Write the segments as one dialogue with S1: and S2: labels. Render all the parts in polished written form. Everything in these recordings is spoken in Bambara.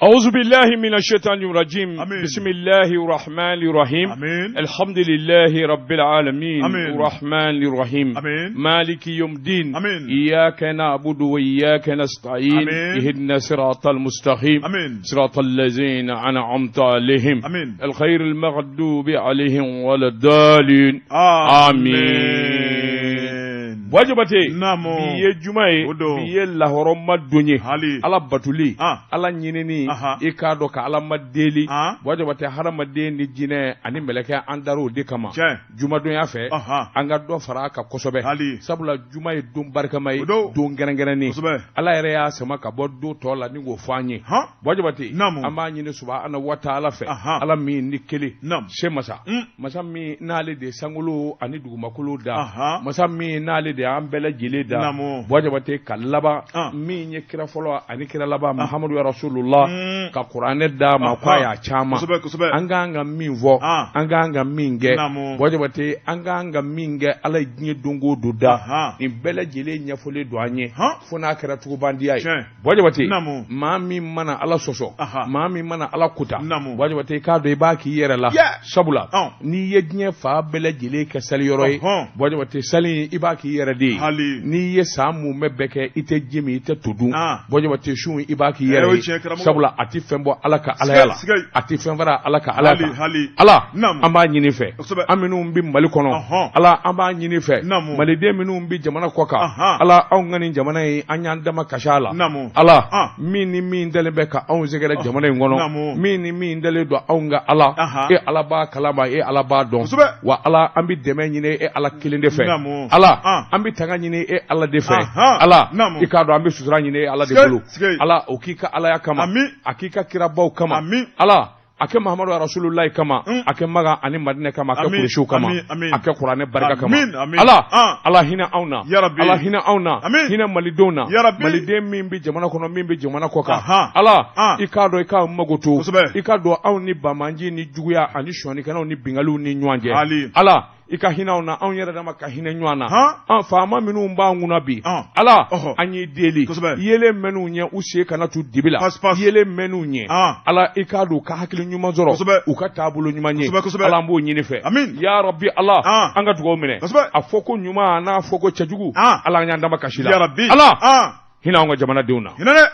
S1: أعوذ بالله من الشيطان الرجيم
S2: آمين.
S1: بسم الله الرحمن الرحيم
S2: آمين.
S1: الحمد لله رب العالمين
S2: آمين.
S1: الرحمن الرحيم
S2: آمين.
S1: مالك يوم الدين
S2: آمين.
S1: إياك نعبد وإياك نستعين
S2: آمين.
S1: اهدنا صراط المستقيم
S2: آمين.
S1: صراط الذين أنعمت عليهم
S2: آمين.
S1: الخير المغضوب عليهم ولا الضالين آمين Buwa Jabate
S2: Naamu.
S1: bi ye juma ye
S2: O don.
S1: bi ye lahɔrɔma don ye
S2: Hali.
S1: ala batuli
S2: Ah.
S1: ala ɲinini
S2: Aha.
S1: i k'a dɔn ka ala ma deli
S2: Ah.
S1: Buwa Jabate hadamaden ni jinɛ ani mɛlɛkɛ an dar'o de kama
S2: Tiɲɛ.
S1: jumadonya fɛ
S2: Aha.
S1: an ka dɔ fara a kan kosɛbɛ
S2: Hali.
S1: sabula juma ye don barikama ye
S2: O don.
S1: don kɛrɛnkɛrɛnnen
S2: Kosɛbɛ.
S1: ala yɛrɛ y'a sama ka bɔ don tɔ la ni k'o fɔ an ye
S2: Han.
S1: Buwa Jabate
S2: Naamu.
S1: an b'a ɲini subahana wa taala fɛ
S2: Aha.
S1: ala min ni kelen
S2: Naamu.
S1: se masa
S2: Mm.
S1: masa min n'ale de ye sankolo ani dugumakolo da
S2: Aha.
S1: masa min n'ale de y'an bɛɛ lajɛlen da
S2: Naamu.
S1: Buwa Jabate ka laban
S2: Ah.
S1: min ye kira fɔlɔ ani kira laban Muhamadu ya Rasulullah
S2: Mm.
S1: ka kuranɛ d'a ma
S2: Aha.
S1: k'a y'a caman
S2: Kosɛbɛ, kosɛbɛ.
S1: an k'an ka min fɔ
S2: Ah.
S1: an k'an ka min kɛ
S2: Naamu.
S1: Buwa Jabate an k'an ka min kɛ ala ye diɲɛ don o don da
S2: Aha.
S1: nin bɛɛ lajɛlen ɲɛfɔlen don an ye
S2: Han.
S1: fo n'a kɛra tugubandiya ye
S2: Tiɲɛ.
S1: Buwa Jabate
S2: Naamu.
S1: maa min mana ala sɔsɔ
S2: Aha.
S1: maa min mana ala kuta
S2: Naamu.
S1: Buwa Jabate i k'a dɔn i b'a k'i yɛrɛ la
S2: Yeah.
S1: sabula
S2: Ɔn.
S1: n'i ye diɲɛ fan bɛɛ lajɛlen kɛ saliyɔrɔ ye
S2: Ɔhɔn.
S1: Buwa Jabate sali in i b'a k'i yɛrɛ de ye
S2: Hali.
S1: n'i ye san mumɛ bɛɛ kɛ i tɛ ji min i tɛ to dun
S2: Ah.
S1: Buwa Jabate sun i b'a k'i
S2: Eh,
S1: yɛrɛ
S2: o ye tiɲɛ
S1: ye
S2: karamɔgɔ.
S1: sabula a tɛ fɛn bɔ ala ka alaya la
S2: Siga, siga.
S1: a tɛ fɛn fara ala ka alaya
S2: Hali,
S1: kan
S2: hali.
S1: ala
S2: Naamu.
S1: an b'a ɲini fɛ
S2: Kosɛbɛ.
S1: an minnu bɛ mali kɔnɔ
S2: Ɔhɔn.
S1: ala an b'a ɲini fɛ
S2: Naamu.
S1: maliden minnu bɛ jamana kɔ kan
S2: Ahan.
S1: ala anw ka nin jamana in an y'an dama kasi a la
S2: Naamu.
S1: ala
S2: Ah.
S1: min ni min dalen bɛ ka anw sɛgɛrɛ jamana in kɔnɔ
S2: Naamu.
S1: min ni min dalen don anw ka ala
S2: Ahan.
S1: e ala b'a kalama e ala b'a dɔn
S2: Kosɛbɛ.
S1: wa ala an bɛ dɛmɛ ɲini e ala kelen de fɛ
S2: Naamu.
S1: ala
S2: Ah.
S1: an bɛ tanga ɲini e ala de fɛ
S2: Ahan.
S1: ala
S2: Naamu.
S1: i k'a dɔn an bɛ sutura ɲini e ala de
S2: Siga,
S1: bolo
S2: siga.
S1: ala o k'i ka alaya kama
S2: Ami.
S1: a k'i ka kirabaw kama
S2: Ami.
S1: ala a kɛ mahamadu rasulullahi kama
S2: Mm.
S1: a kɛ maga ani madinɛ kama a kɛ
S2: Amin,
S1: kurusiw kama
S2: amin, amin.
S1: a kɛ kuranɛ barika kama
S2: Amin, amin.
S1: ala
S2: Ah.
S1: ala hinɛ anw na
S2: Ya Rabbi.
S1: ala hinɛ anw na
S2: Amin.
S1: hinɛ malidenw na
S2: Ya Rabbi.
S1: maliden min bɛ jamana kɔnɔ min bɛ jamana kɔ kan
S2: Ahan.
S1: ala
S2: Ah.
S1: i k'a dɔn i k'a mago to
S2: Kosɛbɛ.
S1: i k'a dɔn anw ni bamanji ni juguya ani sɔnikɛlaw ni bingaliw ni ɲɔgɔn cɛ
S2: Ali.
S1: ala i ka hinɛ anw na anw yɛrɛ dama ka hinɛ ɲɔgɔn na
S2: Han.
S1: an faama minnu b'an kunna bi
S2: An.
S1: ala
S2: Ɔhɔ.
S1: an y'i deli
S2: Kosɛbɛ.
S1: yelen mɛn'u ɲɛ u sen kana tu dibi la
S2: Pas, pas.
S1: yelen mɛn'u ɲɛ
S2: An.
S1: ala i k'a dɔn u ka hakili ɲuman sɔrɔ
S2: Kosɛbɛ.
S1: u ka taabolo ɲuman ye
S2: Kosɛbɛ, kosɛbɛ.
S1: ala an b'o ɲini fɛ
S2: Amin.
S1: ya rabbi ala
S2: An.
S1: an ka dugawu minɛ
S2: Kosɛbɛ.
S1: a fɔ ko ɲuman n'a fɔ ko cɛjugu
S2: An.
S1: ala an y'an dama kasi la
S2: Ya Rabbi.
S1: ala
S2: Ah.
S1: hinɛ anw ka jamanadenw na
S2: Hinɛ dɛ.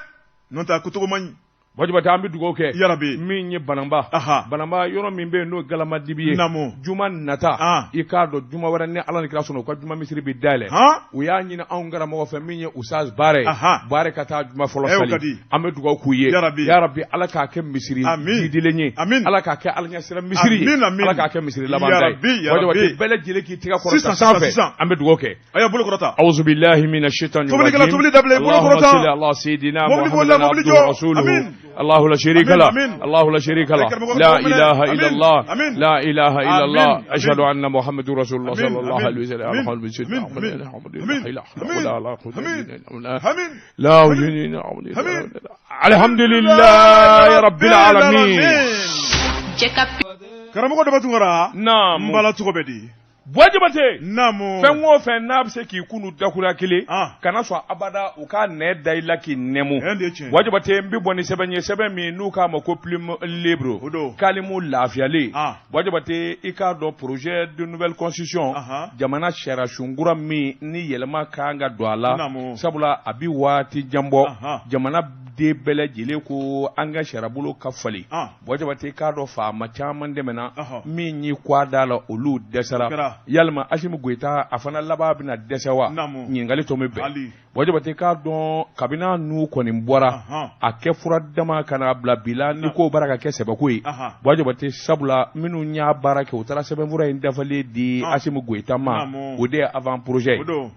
S2: N'o tɛ a kocogo man ɲi.
S1: Bajibate an bɛ dugawu kɛ
S2: Ya Rabbi.
S1: min ye bananba
S2: Aha.
S1: bananba yɔrɔ min bɛ yen n'o ye galamadibi ye
S2: Naamu.
S1: juma nata
S2: Ah.
S1: i k'a dɔn juma wɛrɛ ni ala ni kira sɔnna u ka juma misiri bɛ dayɛlɛ
S2: Han.
S1: u y'a ɲini anw karamɔgɔ fɛ min ye usaz baara ye
S2: Aha.
S1: baara ka taa juma fɔlɔ
S2: Eh, o ka
S1: sali
S2: di.
S1: an bɛ dugawu k'u ye
S2: Ya Rabbi.
S1: ya Rabbi ala k'a kɛ misiri
S2: Amin.
S1: jidilen ye
S2: Amin.
S1: ala k'a kɛ ala ɲɛsira misiri ye
S2: Amin, amin.
S1: ala k'a kɛ misiri laban
S2: Ya
S1: ta ye
S2: Rabbi, ya
S1: Bajibate,
S2: Rabbi.
S1: bɛɛ lajɛlen k'i tɛgɛ kɔrɔta
S2: Sisan, sisan,
S1: sanfɛ
S2: sisan.
S1: an bɛ dugawu kɛ
S2: A y'a bolo kɔrɔta.
S1: أعوذ بالله من الشيطان
S2: Tobilikɛla,
S1: الرجيم
S2: tobili dabila, i bolo
S1: اللهم
S2: kɔrɔta.
S1: صل على سيدنا
S2: Mobili
S1: محمد
S2: bolila, mobili
S1: عبده
S2: jɔ.
S1: ورسوله
S2: Amin.
S1: الله لا شريك
S2: Amin,
S1: له
S2: amin.
S1: الله لا شريك له
S2: Karamɔgɔ,
S1: لا
S2: karamɔgɔ minɛ.
S1: إله إلا
S2: Amin,
S1: الله
S2: amin.
S1: لا إله إلا الله
S2: Amin, amin.
S1: أشهد أن محمد رسول الله
S2: Amin,
S1: صلى الله
S2: amin.
S1: عليه وسلم
S2: Amin,
S1: اللهم صل
S2: amin,
S1: على
S2: amin.
S1: محمد
S2: Amin,
S1: لا
S2: amin.
S1: لا
S2: Amin.
S1: لا
S2: Amin.
S1: لا
S2: Amin.
S1: الحمد لله رب العالمين
S2: Karamɔgɔ Daba Tunkara.
S1: نعم
S2: N bala cogo bɛ di.
S1: Bajibate
S2: Naamu.
S1: fɛn o fɛn n'a bɛ se k'i kunu dakura kelen
S2: Ah.
S1: kana sɔn abada u ka nɛ da i la k'i nɛmu
S2: Ɛn de ye tiɲɛ ye.
S1: Wajibate n bɛ bɔ ni sɛbɛn ye sɛbɛn min n'u k'a ma ko plume libre
S2: O don.
S1: kalimu lafiyalen
S2: Ah.
S1: Wajibate i k'a dɔn projet de nouvelle constitution
S2: Ahan.
S1: jamana sariya sunkura min ni yɛlɛma kan ka don a la
S2: Naamu.
S1: sabula a bi waati jan bɔ
S2: Ahan.
S1: jamana den bɛɛ lajɛlen ko an ka sariyabolo ka falen
S2: Ah.
S1: Wajibate i k'a dɔn faama caman dɛmɛna
S2: Ɔhɔ.
S1: min y'i kɔ a da la olu dɛsɛra
S2: Kɛra.
S1: yalima Asimi Goyita a fana laban bɛna dɛsɛ wa
S2: Naamu.
S1: ɲininkali tɔ bɛ bɛn
S2: Ali.
S1: Wajibate k'a dɔn kabini a n'u kɔni bɔra
S2: Ahan.
S1: a kɛ fura dama ka n'a bila bi la ni ko baara ka kɛ sɛbɛko ye
S2: Ahan.
S1: Wajibate sabula minnu y'a baara kɛ u taara sɛbɛnfura in dafalen di
S2: Ah.
S1: Asimi Goyita ma
S2: Naamu.
S1: o de ye avant projet
S2: O
S1: ye
S2: don.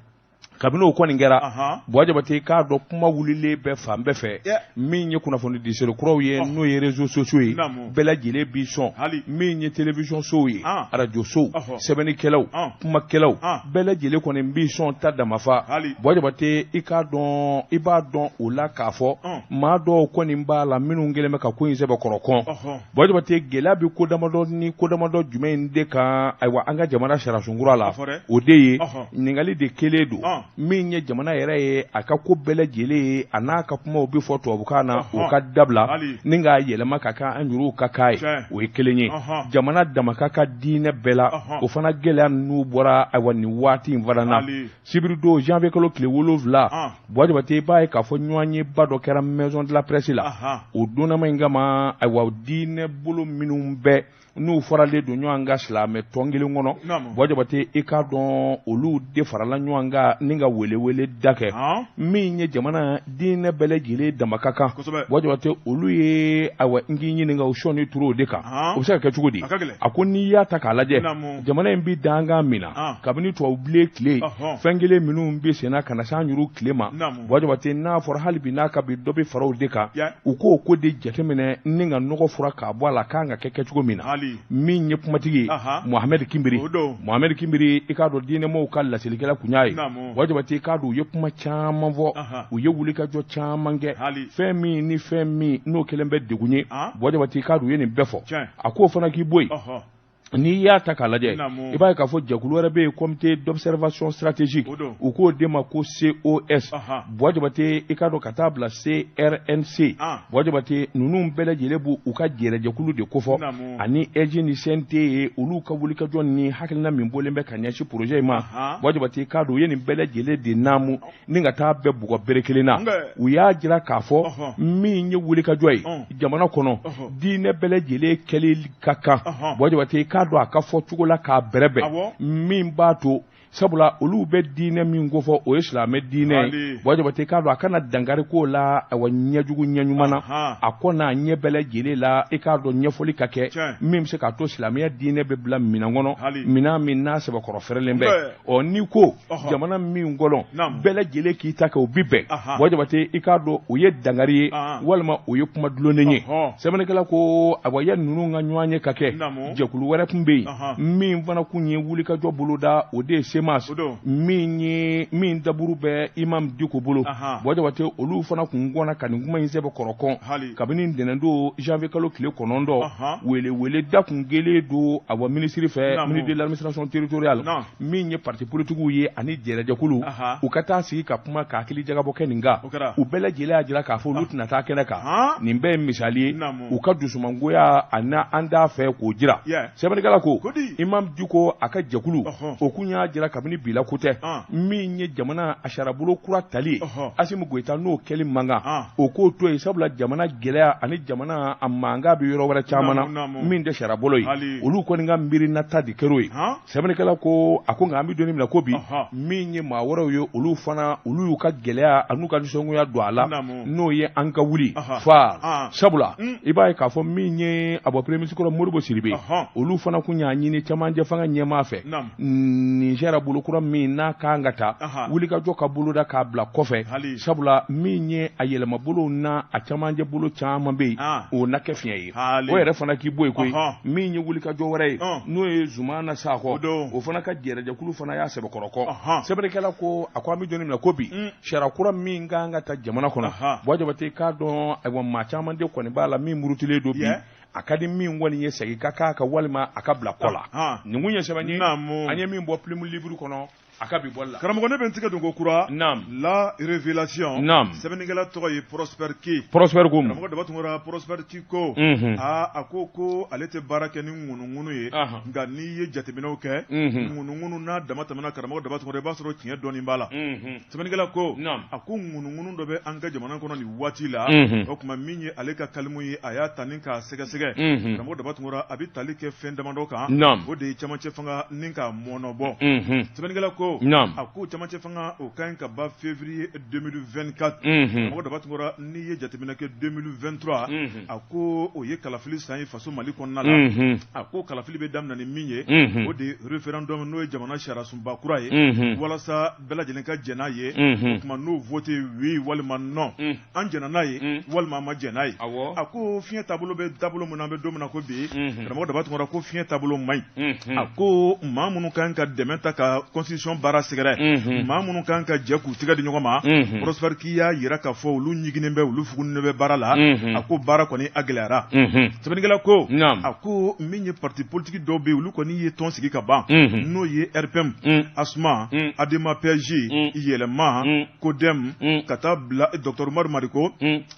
S1: kabini o kɔni kɛra
S2: Ahan.
S1: Buwa Jabate k'a dɔn kuma wulilen bɛ fan bɛɛ fɛ
S2: Yeah.
S1: min ye kunnafoni disere kuraw ye
S2: Ɔh.
S1: n'o ye réseaux sociaux ye
S2: Naamu.
S1: bɛɛ lajɛlen b'i sɔn
S2: Hali.
S1: min ye télévision sow ye
S2: Ah.
S1: radio sow
S2: Ɔhɔ.
S1: sɛbɛnnikɛlaw
S2: Ah.
S1: kumakɛlaw
S2: Ah.
S1: bɛɛ lajɛlen kɔni b'i sɔn ta damafa
S2: Hali.
S1: Buwa Jabate i k'a dɔn i b'a dɔn o la k'a fɔ
S2: Ah.
S1: maa dɔw kɔni b'a la minnu kɛlen bɛ ka ko in sɛbɛkɔrɔ kɔn
S2: Ɔhɔ.
S1: Buwa Jabate gɛlɛya bɛ ko damadɔ ni ko damadɔ jumɛn in de kan ayiwa an ka jamana sariyasunkura la
S2: A fɔ dɛ.
S1: o de ye
S2: Ɔhɔ.
S1: ɲininkali de kelen don
S2: Ah.
S1: Min ye jamana yɛrɛ ye, a ka ko bɛɛ lajɛlen ye, a n'a ka kumaw bɛ fɔ tubabukan na, o ka dabila ni k'a yɛlɛma ka kan an yɛrɛw ka k'a ye, o ye kelen ye. Jamana dama ka kan diinɛ bɛɛ la, o fana gɛlɛya ninnu bɔra ayiwa nin waati in fana na. Sibiridon janvier kalo tile 7, Buwa Jabate, i b'a ye k'a fɔ ɲɔgɔnyeba dɔ kɛra maison de la presse la. O donnama in kama, ayiwa, diinɛ bolo minnu bɛɛ n'u faralen don ɲɔgɔn kan silamɛ tɔn kelen kɔnɔ, Buwa Jabate, i k'a dɔn olu de farala ɲɔgɔn kan ni ka welewele da kɛ. Min ye jamana diinɛ bɛɛ lajɛlen dama ka kan, Buwa Jabate, olu ye ayiwa n k'i ɲininka o sɔnni turu o de kan, o bɛ se ka kɛ cogo di? A ko n'i y'a ta k'a lajɛ, jamana in bɛ dankan min na kabini tubabubilen tile, fɛn kelen minnu bɛ senna ka na se an yɛrɛw tile ma, Buwa Jabate, n'a fɔra hali bi n'a ka bi dɔ bɛ fara o de kan, u k'o ko de jateminɛ ni ka nɔgɔ fura k'a bɔ a la, kan ka kɛ kɛcogo min na. Min ye kumatigi ye, Mohamed Kinbiri, Mohamed Kinbiri, i k'a dɔn diinɛmɔgɔw ka laselikɛla kun y'a ye. Buwa Jabate, i k'a dɔn u ye kuma caman fɔ, u ye wulikajɔ caman kɛ, fɛn min ni fɛn min n'o kɛlen bɛ degun ye, Buwa Jabate, i k'a dɔn u ye nin bɛɛ fɔ. A k'o fana k'i bɔ yen, n'i y'a ta k'a lajɛ, i b'a ye k'a fɔ jɛkulu wɛrɛ bɛ yen, comité d'observation stratégique, u k'o de ma ko COS, Buwa Jabate, i k'a dɔn ka taa bila CRNC. Buwa Jabate, ninnu bɛɛ lajɛlen b'u u ka jɛrɛjɛkulu de kofɔ ani AIGE ni CNT ye, olu ka wulikajɔ ni hakilina min bɔlen bɛ ka ɲɛsin projet in ma. Buwa Jabate, i k'a dɔn u ye nin bɛɛ lajɛlen de naamu ni ka taa bɛɛ bugɔ bere kelen na. U y'a jira k'a fɔ min ye wulikajɔ ye jamana kɔnɔ, diinɛ bɛɛ lajɛlen kɛli ka kan, Buwa Jabate, i k'a dɔn a ka fɔ cogo la k'a bɛrɛbɛn min b'a to, sabula olu bɛ diinɛ min kofɔ, o ye silamɛ diinɛ ye. Buwa Jabate, i k'a dɔn a kana dankari k'o la, awa, ɲɛjugu ɲɛ ɲuman na, a ko n'a ɲɛ bɛɛ lajɛlen la, i k'a dɔn ɲɛfɔli ka kɛ min bɛ se k'a to silamɛya diinɛ bɛ bila minɛn kɔnɔ, minɛn min n'a sɛbɛkɔrɔ fɛrɛlen bɛ. Ɔ n'i ko jamana min kɔnɔ bɛɛ lajɛlen k'i ta kɛ, o bi bɛn. Buwa Jabate, i k'a dɔn o ye dankari ye walima o ye kuma dulonnen ye. Sɛbɛnnikɛla ko awa, ya ninnu ka ɲɔgɔn ye ka kɛ, jɛkulu wɛrɛ tun bɛ yen min fana kun ye wulikajɔ boloda, o de ye CMAS, min ye min daburu bɛ Imam Diko bolo. Buwa Jabate, olu fana kun kɔnna ka nin kuma in sɛbɛn kɔrɔ kɔn kabini ntɛnɛndon janvier kalo tile 9. Wele wele da kun kelen don awa minisiri fɛ, ministre de l'administration territoriale, min ye parti politigiw ye ani jɛrɛjɛkulu, u ka taa sigi ka kuma ka hakili jagabɔ kɛ nin kan. U bɛɛ lajɛlen y'a jira k'a fɔ olu tɛna taa kɛnɛ kan. Nin bɛɛ ye misali ye u ka dusumangoya a na an t'a fɛ k'o jira. Sɛbɛnnikɛla ko Imam Diko a ka jɛkulu, o kun y'a jira kabini bi la ko tɛ, min ye jamana a sariyabolo kura tali ye, Asimi Goyita n'o kɛli man kan, o k'o to yen, sabula jamana gɛlɛya ani jamana a mankan bɛ yɔrɔ wɛrɛ caman na min tɛ sariyabolo ye. Olu kɔni ka miirinata de kɛr'o ye. Sɛbɛnnikɛla ko a ko nka an bɛ don min na ko bi, min ye maa wɛrɛw ye, olu fana olu y'u ka gɛlɛya an'u ka nisɔngoya don a la, n'o ye an ka wuli fa, sabula i b'a ye k'a fɔ min ye a bɔ premier ministre kɔrɔ Modibo Sidibe, olu fana kun y'a ɲini camancɛ fanga ɲɛmaa fɛ, nin sariya bolo kura min n'a kan ka ta, wulikajɔ ka boloda k'a bila kɔfɛ, sabula min ye a yɛlɛmabolo n'a a camancɛ bolo caman bɛ yen, o na kɛ fiɲɛ ye. O yɛrɛ fana k'i bɔ yen koyi, min ye wulikajɔ wɛrɛ ye, n'o ye Zumana Sakɔ, o fana ka jɛrɛjɛkulu fana y'a sɛbɛkɔrɔ kɔ. Sɛbɛnnikɛla ko a ko an bɛ don min na ko bi, sariya kura min kan ka ta jamana kɔnɔ, Buwa Jabate, k'a dɔn ayiwa maa caman de kɔni b'a la min murutilen don bi, a ka di min kɔni ye segin ka k'a kan walima a ka bila kɔ la. Nin kun ye sɛbɛn ye an ye min bɔ Plume Libre kɔnɔ a ka bi bɔli la.
S2: Karamɔgɔ, ne bɛ n tigɛ don ko kura. La Révélation. Sɛbɛnnikɛla tɔgɔ ye Prosper K.
S1: Prosper ko.
S2: Karamɔgɔ Daba Tunkara, Prosper K ko aa, a ko ko ale tɛ baara kɛ ni ŋunuŋunu ye, nka n'i ye jateminɛw kɛ, ŋunuŋunu n'a dama tɛmɛna, karamɔgɔ Daba Tunkara, i b'a sɔrɔ tiɲɛ dɔɔnin b'a la. Sɛbɛnnikɛla ko a ko ŋunuŋunu dɔ bɛ an ka jamana kɔnɔ nin waati la. O tuma, min ye ale ka kalimu ye, a y'a ta ni k'a sɛgɛsɛgɛ, karamɔgɔ Daba Tunkara, a bɛ tali kɛ fɛn damadɔ kan. O de ye camancɛ fanga ni ka mɔnɔbɔ. Sɛbɛnnikɛla ko a ko camancɛ fanga, o ka ɲi ka ban février 2024. Karamɔgɔ Daba Tunkara, n'i ye jateminɛ kɛ, 2023, a ko o ye kalafili san ye faso Mali kɔnɔna la. A ko kalafili bɛ daminɛ ni min ye, o de ye référendum, n'o ye jamana sariyasunba kura ye, walasa bɛɛ lajɛlen ka jɛn n'a ye. O tuma, n'o voté oui walima non, an jɛnna n'a ye walima an ma jɛn n'a ye. A ko fiɲɛ taabolo bɛ taabolo min na, an bɛ don min na ko bi, karamɔgɔ Daba Tunkara, ko fiɲɛ taabolo man ɲi. A ko maa minnu kan ka dɛmɛ ta ka constitution transition baara sɛgɛrɛ, maa minnu kan ka jɛ k'u tɛgɛ di ɲɔgɔn ma, Prosper Ki y'a jira k'a fɔ olu ɲiginnen bɛ, olu fugunnen bɛ baara la. A ko baara kɔni a gɛlɛyara. Sɛbɛnnikɛla ko, a ko min ye parti politique dɔw bɛ yen, olu kɔni ye tɔn sigi ka ban, n'o ye RPM, ASMA, ADEMA PSG, Yɛlɛma, CODEM, ka taa bila docteur Umaru Mariko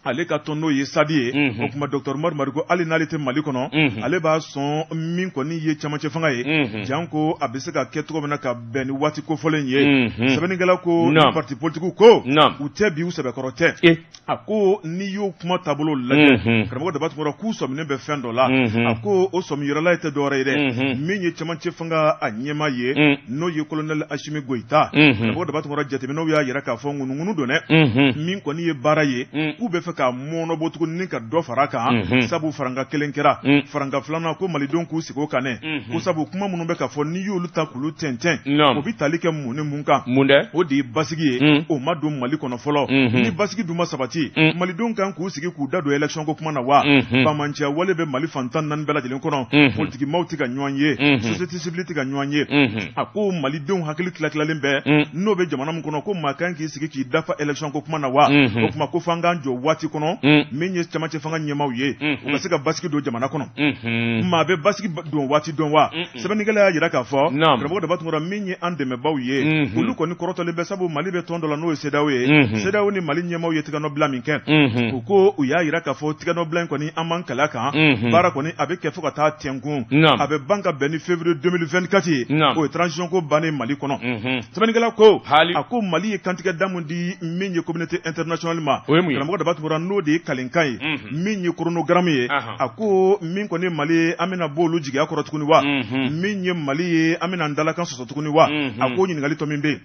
S2: ale ka tɔn, n'o ye SADI ye. O tuma docteur Umaru Mariko, hali n'ale tɛ Mali kɔnɔ, ale b'a sɔn min kɔni ye cɛmancɛ fanga ye, janko a bɛ se ka kɛ cogo min na ka bɛn ni waati kofɔlen ye. Sɛbɛnnikɛla ko parti politique ko u tɛ bi, u sɛbɛkɔrɔ tɛ. A ko n'i y'o kuma taabolo lajɛ, karamɔgɔ Daba Tunkara, k'u sɔminen bɛ fɛn dɔ la. A ko o sɔmi yɔrɔla ye tɛ dɔwɛrɛ ye dɛ, min ye cɛmancɛ fanga a ɲɛmaa ye, n'o ye colonel Asimi Goyita. Karamɔgɔ Daba Tunkara, jateminɛw y'a jira k'a fɔ ŋunuŋunu don dɛ, min kɔni ye baara ye, k'u bɛ fɛ ka mɔnɔbɔ tuguni ka dɔ fara a kan, sabu faranka kelen kɛra, faranka filanan ko malidenw k'u sigi o kan dɛ, ko sabu kuma minnu bɛ ka fɔ, n'i y'olu ta k'olu tɛntɛn, o bɛ tali kɛ mun ni mun kan?
S1: Mun dɛ?
S2: O de ye basigi ye. O ma don Mali kɔnɔ fɔlɔ. Ni basigi dun ma sabati, malidenw kan k'u sigi k'u da don élection ko kuma na wa? Banbaanciya wale bɛ Mali fan 14 bɛɛ lajɛlen kɔnɔ, politikimaw tɛ ka ɲɔgɔn ye, société civile tɛ ka ɲɔgɔn ye. A ko malidenw hakili tilatilalen bɛ, n'o bɛ jamana min kɔnɔ, ko maa kan k'i sigi k'i dafa élection ko kuma na wa? O tuma ko f'an k'an jɔ waati kɔnɔ, min ye cɛmancɛ fanga ɲɛmaaw ye, u ka se ka basigi don jamana kɔnɔ. Maa bɛ basigi don waati dɔn wa? Sɛbɛnnikɛla y'a jira k'a fɔ, karamɔgɔ Daba Tunkara, min ye an dɛmɛbaaw ye, olu kɔni kɔrɔtɔlen bɛ, sabu Mali bɛ tɔn dɔ la n'o ye CEDEAO ye. CEDEAO ni Mali ɲɛmaaw ye tigɛnɔbila min kɛ, u ko u y'a jira k'a fɔ tigɛnɔbila in kɔni, an b'an kali a kan, baara kɔni a bɛ kɛ fo ka taa tɛnkun, a bɛ ban ka bɛn ni février 2024 ye, o ye transition ko bannen Mali kɔnɔ. Sɛbɛnnikɛla ko, a ko Mali ye kantigɛ da mun di min ye communauté internationale ma, karamɔgɔ Daba Tunkara, n'o de ye kalenkan ye, min ye chronogramme ye. A ko min kɔni Mali ye, an bɛna bɔ olu jigiya kɔrɔ tuguni wa? Min ye Mali ye, an bɛna an dalakan sɔsɔ tuguni wa? A ko ɲininkali tɔ min bɛ yen,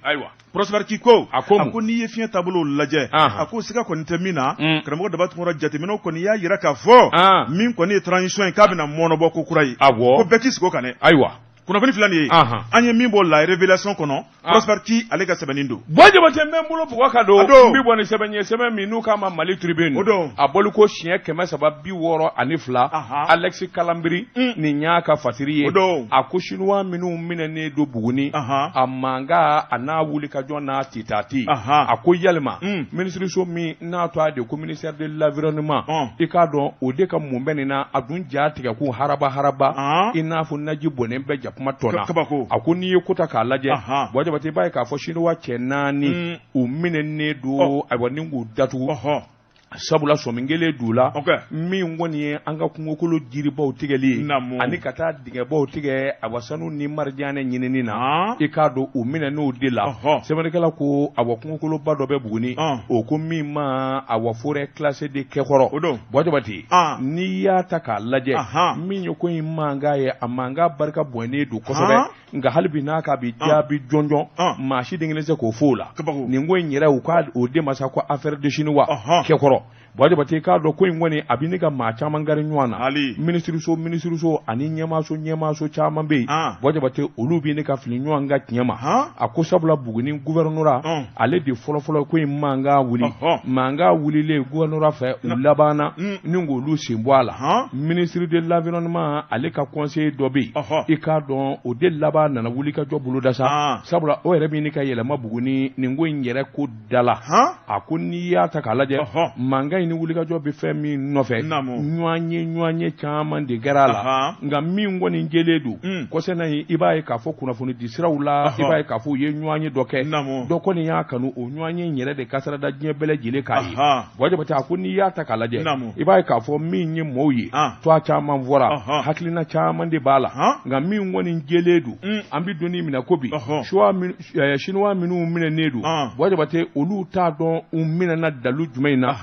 S2: Prosper Ki ko,
S1: a ko
S2: a ko n'i ye fiɲɛ taabolo lajɛ, a ko siga kɔni tɛ min na, karamɔgɔ Daba Tunkara, jateminɛw kɔni y'a jira k'a fɔ min kɔni ye transition ye, k'a bɛna mɔnɔbɔ ko kura ye. Ko bɛɛ k'i sigi o kan dɛ.
S1: Ayiwa,
S2: kunnafoni filɛ nin ye, an ye min bɔ La Révélation kɔnɔ, Prosper Ki ale ka sɛbɛnni don.
S1: Buwa Jabate, n bɛ n bolo bugɔ ka don, n bɛ bɔ ni sɛbɛn ye, sɛbɛn min n'u k'a ma Mali Tribune.
S2: O don.
S1: A bɔli ko siɲɛ 362, Alex Kalambry nin y'a ka fasiri ye.
S2: O don.
S1: A ko chinois minnu minɛnen don Buguni, a mankan a n'a wulikajɔ n'a titati, a ko yalima minisiriso min n'a tɔgɔ de ko ministère de l'environnement, i k'a dɔn o de ka mun bɛ nin na? A dun ja tigɛ ko haraba haraba, i n'a fɔ naji bɔnnen bɛ jakuma tɔ na. A ko n'i ye ko ta k'a lajɛ, Buwa Jabate, i b'a ye k'a fɔ chinois cɛ 4 u minɛnen don, ayiwa, ni k'u datugu, sabula sɔmi kelen d'u la min kɔni ye an ka kungokolo jiribaw tigɛli ye ani ka taa dingɛbaw tigɛ, awa, sanu ni marijanɛ ɲinini na. I k'a dɔn u minɛn'o de la. Sɛbɛnnikɛla ko, awa, kungokoloba dɔ bɛ Buguni, o ko min ma, awa, forêt classée de Kɛkɔrɔ. Buwa Jabate, n'i y'a ta k'a lajɛ, min ye ko in mankan ye, a mankan barika bonyalen don kosɛbɛ, nka hali bi n'a ka bi jaabi jɔnjɔn, maa si den kelen se k'o fɔ o la. Nin ko in yɛrɛ, u ka o de ma sa ko affaire de chinois Kɛkɔrɔ. Buwa Jabate, i k'a dɔn ko in kɔni a bɛ ne ka maa caman gari ɲɔgɔn na. Minisiriso minisiriso ani ɲɛmaaso ɲɛmaaso caman bɛ yen, Buwa Jabate, olu bɛ ne ka fili ɲɔgɔn ka tiɲɛ ma. A ko sabula Buguni gouvernorat, ale de fɔlɔfɔlɔ ko in mankan wuli. Mankan wulilen gouvernorat fɛ, u labanna ni k'olu sen bɔ a la. Ministre de l'environnement ale ka conseiller dɔ bɛ yen, i k'a dɔn o de laban nana wuli ka jɔ boloda sa, sabula o yɛrɛ bɛ ɲini ka yɛlɛma Buguni nin ko in yɛrɛ ko da la. A ko n'i y'a ta k'a lajɛ, mankan in ni wulikajɔ bɛ fɛn min nɔfɛ, ɲɔgɔn ye ɲɔgɔn ye caman de kɛra a la, nka min kɔni jɛlen don kɔsɛnna in, i b'a ye k'a fɔ kunnafoni di siraw la, i b'a ye k'a fɔ u ye ɲɔgɔn ye dɔ kɛ, dɔ kɔni y'a kanu o ɲɔgɔn ye yɛrɛ de kasara da diɲɛ bɛɛ lajɛlen k'a ye. Buwa Jabate, a ko n'i y'a ta k'a lajɛ, i b'a ye k'a fɔ min ye mɔɔw ye, tɔgɔ caman fɔra, hakilina caman de b'a la, nka min kɔni jɛlen don, an bɛ don min na ko bi, chinois minnu minɛnen don, Buwa Jabate, olu t'a dɔn u minɛna dalu jumɛn in na,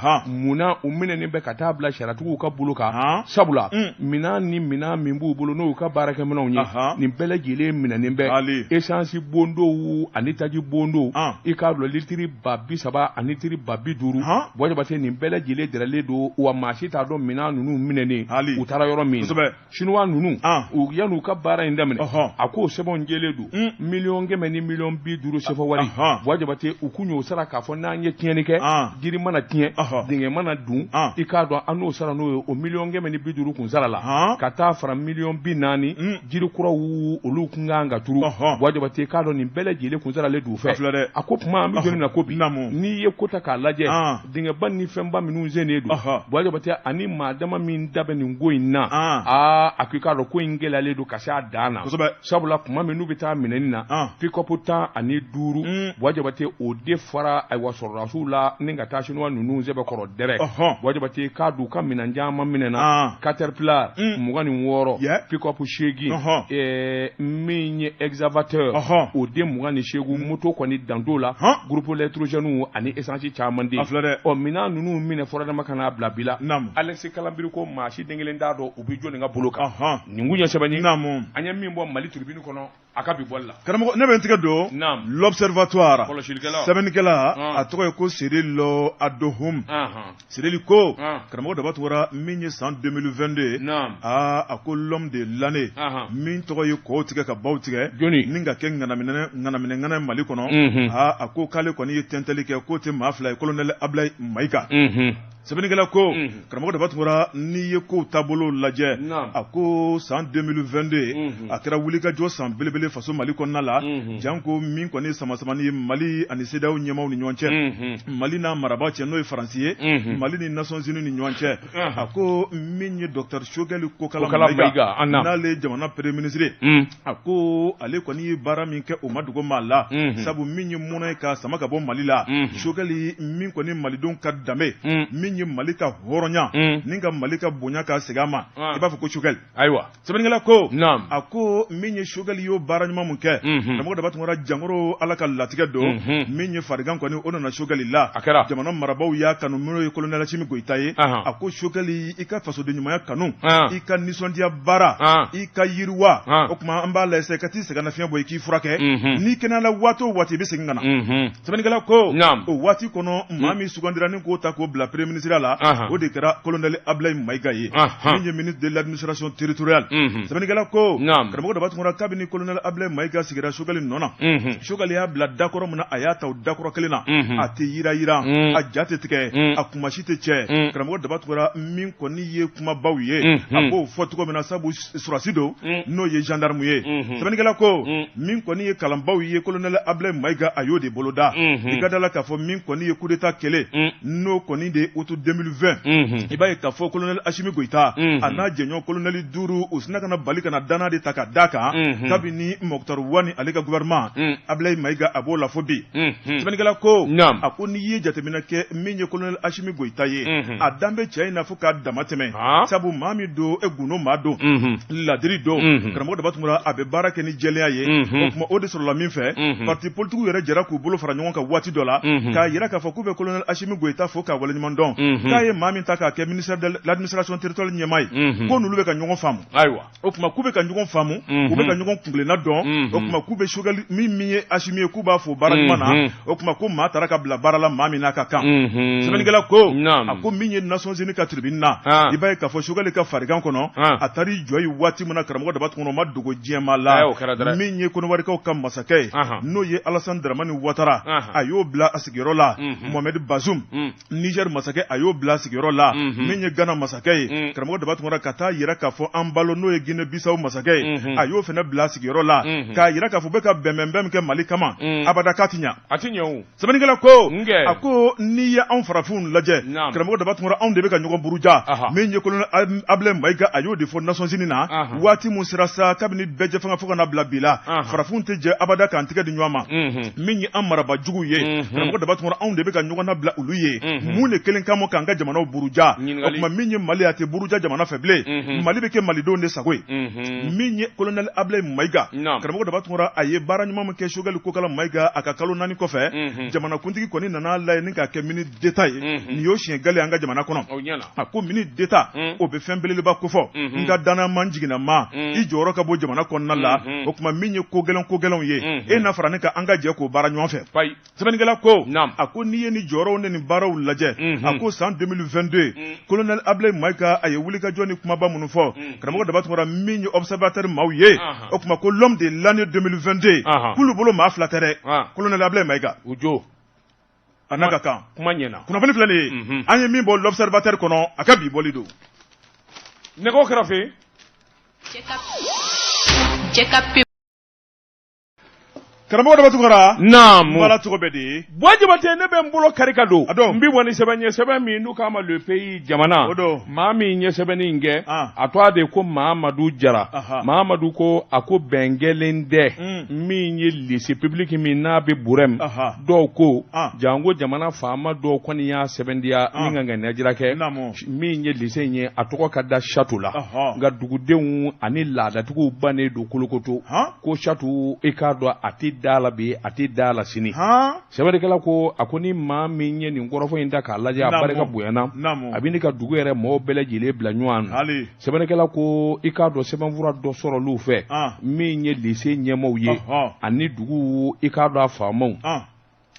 S1: munna u minɛnen bɛ ka taa bila sariyatigiw ka bolo kan, sabula minɛn ni minɛn min b'u bolo, n'o y'u ka baarakɛminɛnw ye, nin bɛɛ lajɛlen minɛnen bɛ, essence bondow ani taji bondow, i k'a dɔn litiri 30 000 ani litiri 50 000. Buwa Jabate, nin bɛɛ lajɛlen dɛrɛlen don, wa maa si t'a dɔn minɛn ninnu minɛnen u taara yɔrɔ min. Chinois ninnu, u yan'u ka baara in daminɛ, a k'o sɛbɛnw jɛlen don, 100 000 miliyɔn ni 50 miliyɔn CFA wari. Buwa Jabate, u kun y'o sara k'a fɔ n'an ye tiɲɛni kɛ, jiri mana tiɲɛ. Dingɛ mana dun, i k'a dɔn an n'o sara n'o ye, o 150 miliyɔn kun sara la, ka taa fara 40 miliyɔn, jiri kuraw olu kun kan ka turu. Buwa Jabate, k'a dɔn nin bɛɛ lajɛlen kun saralen d'u fɛ. A ko tuma an bɛ don min na ko bi, n'i ye ko ta k'a lajɛ, dingɛba ni fɛnba minnu sennen don, Buwa Jabate, ani maa dama min da bɛ nin ko in na, aa, a ko i k'a dɔn ko in gɛlɛyalen don ka se a dan na, sabula tuma min n'u bɛ taa minɛni na, pick-up 15, Buwa Jabate, o de fara ayiwa sɔrɔdasiw la ni ka taa Chinois ninnu sɛbɛkɔrɔ dɛrɛ. Buwa Jabate, k'a dun ka minɛn caman minɛna, Caterpillar 26, pick-up 8, min ye excavateur o den 28, moto kɔni dan t'o la, groupe électrogène ani essence caman den. Ɔ, minɛn ninnu minɛ fɔra dama ka n'a bila bi la, Alex Kalambry ko maa si den kelen t'a dɔn u bɛ jɔnni ka bolo kan. Nin kun ye sɛbɛn ye an ye min bɔ Mali Tribune kɔnɔ a ka bi bɔli la.
S2: Karamɔgɔ, ne bɛ n tigɛ don L'Observatoire. Sɛbɛnnikɛla, a tɔgɔ ye ko Cyril Adohum. Cyril ko, karamɔgɔ Daba Tunkara, min ye san 2022, aa, a ko l'homme de l'année min tɔgɔ ye kɔw tigɛ ka baw tigɛ ni ka kɛ ŋanaminɛ ŋana Mali kɔnɔ, aa, a ko k'ale kɔni ye tɛntɛli kɛ k'o tɛ maa fila ye, colonel Ablaye Mayiga. Sɛbɛnnikɛla ko, karamɔgɔ Daba Tunkara, n'i ye kow taabolo lajɛ, a ko san 2022 a kɛra wulikajɔ san belebele faso Mali kɔnɔna la, janko min kɔni sama-samani ye Mali ani CEDEAO ɲɛmaaw ni ɲɔgɔn cɛ, Mali n'a marabaa cɛ n'o ye Faransi ye, Mali ni Nations Unies ni ɲɔgɔn cɛ. A ko min ye docteur Choguel Kokala Mayiga, n'ale ye jamana premier ministre ye, a ko ale kɔni ye baara min kɛ, o ma dogo maa la, sabu min ye mɔnɛ ye ka sama ka bɔ Mali la, Choguel min kɔni malidenw ka danbe, min ye Mali ka hɔrɔnya ni ka Mali ka bonya ka segin a ma, i b'a fɔ ko Choguel.
S1: Ayiwa.
S2: Sɛbɛnnikɛla ko, a ko min ye Choguel y'o baara ɲuman mun kɛ, karamɔgɔ Daba Tunkara, jankoro Ala ka latigɛ don, min ye farigan kɔni o nana Choguel la.
S1: A kɛra.
S2: Jamana marabaaw y'a kanu, n'o ye colonel Assimi Goïta ye. A ko Choguel, i ka fasoden ɲumanya kanu, i ka nisɔndiya baara, i ka yiriwa, o tuma an b'a lajɛ ka t'i sɛgɛnnafiɲɛ bɔ, i k'i furakɛ, n'i kɛnɛyala waati o waati, i bɛ segin ka na. Sɛbɛnnikɛla ko, o waati kɔnɔ, maa min sugandira ni k'o ta k'o bila premier ministre la, o de kɛra colonel Ablaye Mayiga ye, min ye ministre de l'administration territoriale. Sɛbɛnnikɛla ko, karamɔgɔ Daba Tunkara, kabini colonel Ablaye Mayiga sigira Choguel nɔ na, Choguel y'a bila dakɔrɔ min na, a y'a ta o dakɔrɔ kelen na, a tɛ yira yira, a ja tɛ tigɛ, a kumasi tɛ cɛ. Karamɔgɔ Daba Tunkara, min kɔni ye kumabaw ye, a b'o fɔ cogo min na, sabu sɔrɔdasi don, n'o ye gendarme ye. Sɛbɛnnikɛla ko, min kɔni ye kalanbaw ye, colonel Ablaye Mayiga a y'o de boloda. I ka da la k'a fɔ min kɔni ye coup d'état kɛlɛ, n'o kɔni de août 2020, i b'a ye k'a fɔ colonel Assimi Goïta a n'a jɛɲɔgɔn colonel duuru, u sinna ka na bali ka na danna de ta ka d'a kan kabini Moctar Ouane ale ka gouvernement, Ablaye Mayiga a b'o la fo bi. Sɛbɛnnikɛla ko, a ko n'i ye jateminɛ kɛ, min ye colonel Assimi Goïta ye, a dan bɛ cɛ in na fo k'a dama tɛmɛ, sabu maa min don, e gundo maa don, ladiri don, karamɔgɔ Daba Tunkara, a bɛ baara kɛ ni jɛlenya ye. O tuma o de sɔrɔla min fɛ, parti politique yɛrɛ jɛra k'u bolo fara ɲɔgɔn kan waati dɔ la k'a yira k'a fɔ k'u bɛ colonel Assimi Goïta fo k'a waleɲuman dɔn, k'a ye maa min ta k'a kɛ ministère de l'administration territoriale ɲɛmaa ye, ko n'olu bɛ ka ɲɔgɔn faamu. O tuma k'u bɛ ka ɲɔgɔn faamu, u bɛ ka ɲɔgɔn kunkilenna dɔn. O tuma k'u bɛ Choguel min ye Assimi ye, k'u b'a fo baara ɲuman na. O tuma ko maa taara ka bila baara la maa min n'a ka kan. Sɛbɛnnikɛla ko, a ko min ye Nations Unies ka tribune na, i b'a ye k'a fɔ Choguel ka farigan kɔnɔ, a taar'i jɔ yen waati min na, karamɔgɔ Daba Tunkara, o ma dogo diɲɛmaa la, min ye Kɔnɔwarikaw ka masakɛ ye, n'o ye Alassane Dramane Ouattara, a y'o bila a sigiyɔrɔ la. Mohamed Bazoum, Niger masakɛ, a y'o bila sigiyɔrɔ la. Min ye Ghana masakɛ ye, karamɔgɔ Daba Tunkara, ka taa yira k'a fɔ Embaló, n'o ye Guinée Bissau masakɛ ye, a y'o fana bila sigiyɔrɔ la, k'a yira k'a fɔ u bɛ ka bɛnbɛnbɛn min kɛ Mali kama, abada k'a ti ɲa.
S1: A ti ɲɛ o.
S2: Sɛbɛnnikɛla ko, a ko n'i ye anw farafinw lajɛ, karamɔgɔ Daba Tunkara, anw de bɛ ka ɲɔgɔn buruja. Min ye colonel Ablaye Mayiga, a y'o de fɔ Nations Unies na waati mun sera sa, kabini bɛɛ jɛ fanga fo ka na bila bi la, farafinw tɛ jɛ abada k'an tɛgɛ di ɲɔgɔn ma. Min ye an maraba juguw ye, karamɔgɔ Daba Tunkara, anw de bɛ ka ɲɔgɔn nabila olu ye. Mun de kelen kama k'an ka jamanaw buruja? O tuma min ye Mali, a tɛ buruja jamana fɛ bilen, Mali bɛ kɛ malidenw de sago ye. Min ye colonel Ablaye Mayiga, karamɔgɔ Daba Tunkara, a ye baara ɲuman min kɛ, Choguel Kokala Mayiga, a ka kalo 4 kɔfɛ, jamanakuntigi kɔni nana lajɛ ni k'a kɛ ministre d'État ye. Nin y'o siɲɛ gale an ka jamana kɔnɔ. A ko ministre d'État, o bɛ fɛn belebeleba kofɔ, n ka danaya jiginna ma, i jɔyɔrɔ ka bɔ jamana kɔnɔna la. O tuma min ye ko gɛlɛn ko gɛlɛnw ye, e na fara ne kan, an ka jɛ k'o baara ɲɔgɔn fɛ. Sɛbɛnnikɛla ko, a ko n'i ye ni jɔyɔrɔw ni nin baaraw lajɛ, a ko san 2022, colonel Ablaye Mayiga a ye wulikajɔ ni kumaba minnu fɔ, karamɔgɔ Daba Tunkara, min ye Observateur maaw ye, o tuma ko l'homme de l'année 2022, k'olu bolo maa fila tɛ dɛ, colonel Ablaye Mayiga.
S1: U jo.
S2: A n'a ka kan.
S1: Kuma ɲɛna.
S2: Kunnafoni filɛ nin ye. An ye min bɔ L'Observateur kɔnɔ, a ka bi bɔli don.
S1: Nɛgɛw kɛrɛfɛ.
S3: Cɛ ka pe
S2: Karamɔgɔ Daba Tunkara.
S1: Naamu.
S2: Baara cogo bɛ di?
S1: Buwa Jabate, ne bɛ n bolo kari ka don.
S2: A don.
S1: N bɛ bɔ ni sɛbɛn ye, sɛbɛn min n'u k'a ma Le Pays, Jamana.
S2: O don.
S1: Maa min ye sɛbɛnni in kɛ.
S2: Ah.
S1: A tɔgɔ de ko Mahamadu Jara.
S2: Aha.
S1: Mahamadu ko a ko bɛn kɛlen tɛ. Min ye lycée public min n'a bɛ Burɛm.
S2: Aha.
S1: Dɔw ko.
S2: Ah.
S1: Janko jamana faama dɔw kɔni y'a sɛbɛntiya.
S2: Ah.
S1: Ni ka ŋaniya jira kɛ.
S2: Naamu.
S1: Min ye lycée in ye, a tɔgɔ ka da Château la.
S2: Ɔhɔ.
S1: Nka dugudenw ani laadatigiw bannen don kolokoto.
S2: Han.
S1: Ko Château, i k'a dɔn, a tɛ da la bi, a tɛ da la sini.
S2: Han.
S1: Sɛbɛnnikɛla ko a ko ni maa min ye nin kɔrɔfɔ in ta k'a lajɛ, a
S2: Naamu.
S1: barika bonyana.
S2: Naamu.
S1: A bɛ ne ka dugu yɛrɛ mɔgɔw bɛɛ lajɛlen bila ɲɔgɔn na.
S2: Hali.
S1: Sɛbɛnnikɛla ko i k'a dɔn, sɛbɛnfura dɔ sɔrɔl'u fɛ.
S2: Ah.
S1: Min ye lycée ɲɛmaaw ye.
S2: Ɔhɔ.
S1: Ani dugu, i k'a dɔn, a faamaw.
S2: Ah.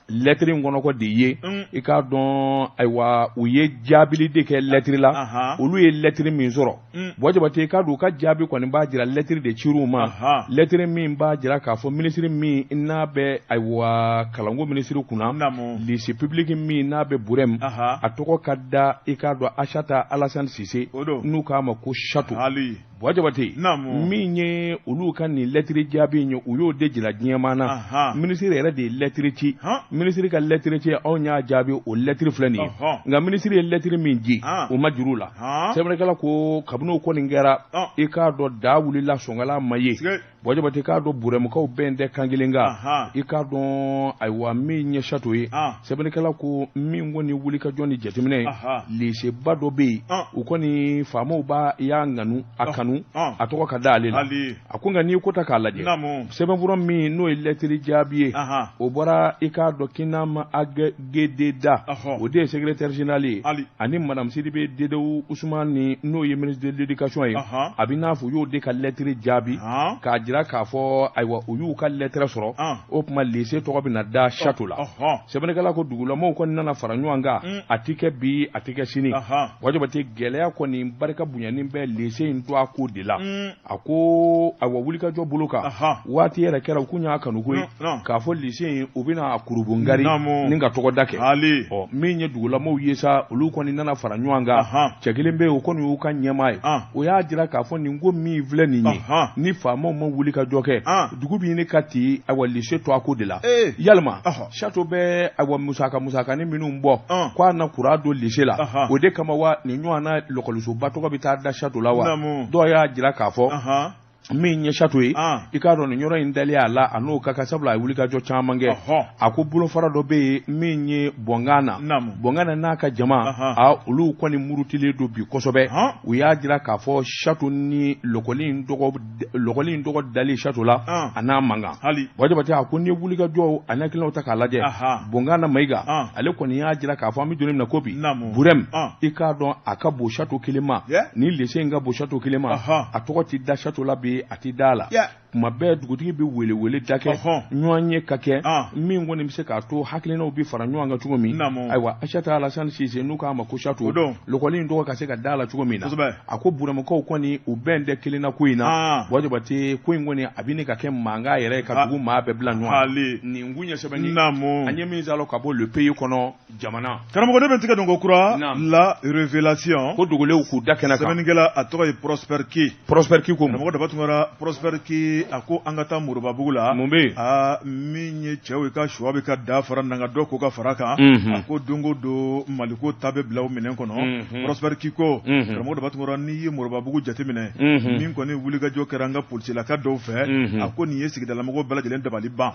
S1: Lɛtiri in kɔnɔko de ye. I k'a dɔn, ayiwa, u ye jaabili de kɛ lɛtiri la.
S2: Aha.
S1: Olu ye lɛtiri min sɔrɔ. Buwa Jabate, i k'a dɔn, u ka jaabi kɔni b'a jira, lɛtiri de cir'u ma.
S2: Aha.
S1: Lɛtiri min b'a jira k'a fɔ minisiri min n'a bɛ, ayiwa, kalanko minisiri kunna.
S2: Naamu.
S1: Lycée public min n'a bɛ Burɛm.
S2: Aha.
S1: A tɔgɔ ka da, i k'a dɔn, Asata Alasani Sise.
S2: O don.
S1: N'u k'a ma ko Château.
S2: Hali.
S1: Buwa Jabate,
S2: Naamu.
S1: min ye olu ka nin lɛtiri jaabi in ye, u y'o de jira diɲɛmaa na.
S2: Aha.
S1: Minisiri yɛrɛ de ye lɛtiri ci.
S2: Han.
S1: Minisiri ka lɛtiri ci, anw y'a jaabi, o lɛtiri filɛ nin ye.
S2: Ɔhɔ.
S1: Nka minisiri ye lɛtiri min di,
S2: Ah.
S1: o ma juru la.
S2: Han.
S1: Sɛbɛnnikɛla ko kabini o kɔni kɛra,
S2: Ah.
S1: i k'a dɔn, da wulila sɔngala ma ye.
S2: Sige.
S1: Buwa Jabate, k'a dɔn, Burɛmukaw bɛn tɛ kan kelen kan.
S2: Aha.
S1: I k'a dɔn, ayiwa, min ye Château ye.
S2: Ah.
S1: Sɛbɛnnikɛla ko min kɔni wulikajɔ ni jateminɛ ye.
S2: Aha.
S1: Lycée ba dɔ bɛ yen.
S2: Ah.
S1: U kɔni faamaw b'a y'a ŋanu a kanu.
S2: Ah.
S1: A tɔgɔ ka da ale la.
S2: Hali.
S1: A ko nka n'i ko ta k'a lajɛ.
S2: Naamu.
S1: Sɛbɛnfura min n'o ye lɛtiri jaabi ye.
S2: Aha.
S1: O bɔra, i k'a dɔn, Kinama Agededa.
S2: Ɔhɔ.
S1: O de ye secrétaire général ye.
S2: Hali.
S1: Ani madame Sidibe Dedewu Usumani, n'o ye ministre de l'éducation ye.
S2: Aha.
S1: A bɛ n'a fɔ u y'o de ka lɛtiri jaabi.
S2: Han.
S1: K'a jira k'a fɔ, ayiwa, u y'u ka lɛtɛrɛ sɔrɔ.
S2: Ah.
S1: O tuma lycée tɔgɔ bɛna da Château la.
S2: Ɔhɔ.
S1: Sɛbɛnnikɛla ko dugulamaw kɔni nana fara ɲɔgɔn kan. A ti kɛ bi, a ti kɛ sini.
S2: Aha.
S1: Buwa Jabate, gɛlɛya kɔni barika bonyanin bɛ lycée in to a ko de la. A ko ayiwa, wulikajɔ bolo kan.
S2: Aha.
S1: Waati yɛrɛ kɛra u kun y'a kanu koyi.
S2: Non.
S1: K'a fɔ lycée in, u bɛna a kurubongari.
S2: Naamu.
S1: Ni ka tɔgɔ da kɛ.
S2: Hali.
S1: Ɔ, min ye dugulamaw ye sa, olu kɔni nana fara ɲɔgɔn kan.
S2: Ahan.
S1: Cɛ kelen bɛ yen, o kɔni y'u ka ɲɛmaa ye.
S2: Ah.
S1: O y'a jira k'a fɔ nin ko min filɛ nin ye.
S2: Ahan.
S1: Ni faamaw ma wuli ka jɔ kɛ.
S2: Ah.
S1: Dugu bɛ ɲini ka ti, ayiwa, lycée to a ko de la.
S2: Ee.
S1: Yalima.
S2: Ɔhɔ.
S1: Château bɛ, ayiwa, musakani minnu bɔ.
S2: Ah.
S1: K'a na kuran don lycée la.
S2: Ahan.
S1: O de kama wa nin ɲɔgɔn na lɔkɔlisoba tɔgɔ bɛ taa da Château la wa.
S2: Naamu.
S1: Dɔw y'a jira k'a fɔ.
S2: Ahan.
S1: Min ye Château ye.
S2: Ah.
S1: I k'a dɔn, nin yɔrɔ in dalen a la, a n'o ka kan, sabula a ye wulikajɔ caman kɛ.
S2: Ɔhɔ.
S1: A ko bolofara dɔ bɛ yen min ye Bɔnkan na.
S2: Naamu.
S1: Bɔnkan na n'a ka jama.
S2: Ahan.
S1: A olu kɔni murutilen don bi kosɛbɛ.
S2: Han.
S1: U y'a jira k'a fɔ Château ni lɔkɔli in tɔgɔ dali Château la.
S2: Ah.
S1: A n'a man kan.
S2: Hali.
S1: Buwa Jabate, a ko n'i ye wulikajɔ ani hakilinaw ta k'a lajɛ.
S2: Aha.
S1: Bɔnkan na Mayiga.
S2: Ah.
S1: Ale kɔni y'a jira k'a fɔ an bɛ don min na ko bi.
S2: Naamu.
S1: Burɛm.
S2: Ah.
S1: I k'a dɔn, a ka bon Château kelen ma.
S2: Yeah.
S1: Ni lycée in ka bon Château kelen ma.
S2: Aha.
S1: A tɔgɔ tɛ da Château la bi, a tɛ da la.
S2: Yeah.
S1: Kuma bɛɛ dugutigi bɛ welewele da kɛ.
S2: Ɔhɔn.
S1: Ɲɔgɔn ye ka kɛ.
S2: Ah.
S1: Min kɔni bɛ se k'a to hakilinaw bɛ fara ɲɔgɔn kan cogo min.
S2: Naamu.
S1: Ayiwa, Asata Alasani Sise, n'u k'a ma ko Château.
S2: O don.
S1: Lɔkɔli in tɔgɔ ka se ka da la cogo min na.
S2: Kosɛbɛ.
S1: A ko Burɛmukaw kɔni, u bɛn tɛ kelen na ko in na.
S2: Ah.
S1: Buwa Jabate, ko in kɔni a bɛ ɲini ka kɛ mankan yɛrɛ ye ka
S2: Ah.
S1: dugu maa bɛɛ bila ɲɔgɔn na.
S2: Hali.
S1: Nin kun ye sɛbɛnni.
S2: Naamu.
S1: An ye min sɔrɔ ka bɔ Le Pays kɔnɔ, Jamana.
S2: Karamɔgɔ, ne bɛ n tigɛ don ko kura.
S1: Naam.
S2: La Révélation.
S1: Ko dogolenw k'u da kɛnɛ kan.
S2: Sɛbɛnnikɛla, a tɔgɔ ye Prosper Ki.
S1: Prosper Ki ko mun?
S2: Karamɔgɔ Daba Tunkara, Prosper Ki a ko an ka taa Moribabugu la.
S1: Mun bɛ yen?
S2: Aa, min ye cɛw ye ka suwa bɛ ka da fara nanga dɔ ko ka fara kan. A ko don o don Maliko ta bɛ bila o minɛn kɔnɔ. Prosper Ki ko. Karamɔgɔ Daba Tunkara, n'i ye Moribabugu jateminɛ. Min kɔni wulikajɔ kɛra an ka polisilaka dɔw fɛ. A ko nin ye sigidalamɔgɔw bɛɛ lajɛlen dabali ban.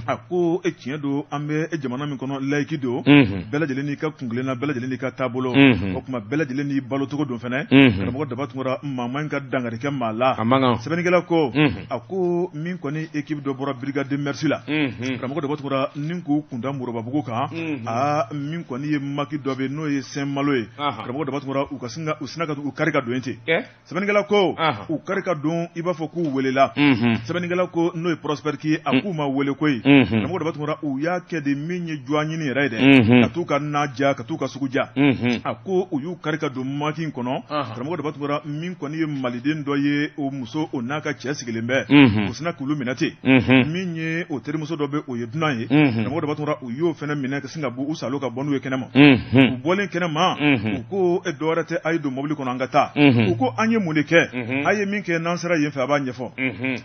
S2: A ko e tiɲɛ don, an bɛ jamana min kɔnɔ, laïque don. Bɛɛ lajɛlen n'i ka kuntilenna, bɛɛ lajɛlen n'i ka taabolo. O tuma bɛɛ lajɛlen n'i balocogo don fɛnɛ. Karamɔgɔ Daba Tunkara, maa man ka dankari kɛ maa la.
S1: A man kan.
S2: Sɛbɛnnikɛla ko. A ko min kɔni équipe dɔ bɔra brigade de mœurs la. Karamɔgɔ Daba Tunkara, ni k'u kunda Moribabugu kan. Aa, min kɔni ye maquis dɔ bɛ, n'o ye Saint Malo ye. Karamɔgɔ Daba Tunkara, u ka sin ka u sina ka u kari ka don yen ten. Sɛbɛnnikɛla ko. U kari ka don i b'a fɔ k'u welela. Sɛbɛnnikɛla ko, n'o ye Prosper Ki ye, a k'u ma wele koyi. Karamɔgɔ Daba Tunkara, u y'a kɛ de min ye joie ɲini yɛrɛ ye dɛ. Ka t'u ka na ja, ka t'u ka sugu ja. A ko u y'u kari ka don maquis in kɔnɔ. Karamɔgɔ Daba Tunkara, min kɔni ye maliden dɔ ye, o muso o n'a ka cɛ sigilen bɛ, u sina k'olu minɛ ten. Min ye o terimuso dɔ bɛ, o ye dunan ye, karamɔgɔ Daba Tunkara, u y'o fana minɛ ka sin ka bɔ u salo ka bɔ n'u ye kɛnɛma. U bɔlen kɛnɛma, u ko e dɔwɛrɛ tɛ, a ye don mobili kɔnɔ, an ka taa. U ko an ye mun de kɛ? A ye min kɛ, n'an sera yen fɛ, a b'a ɲɛfɔ.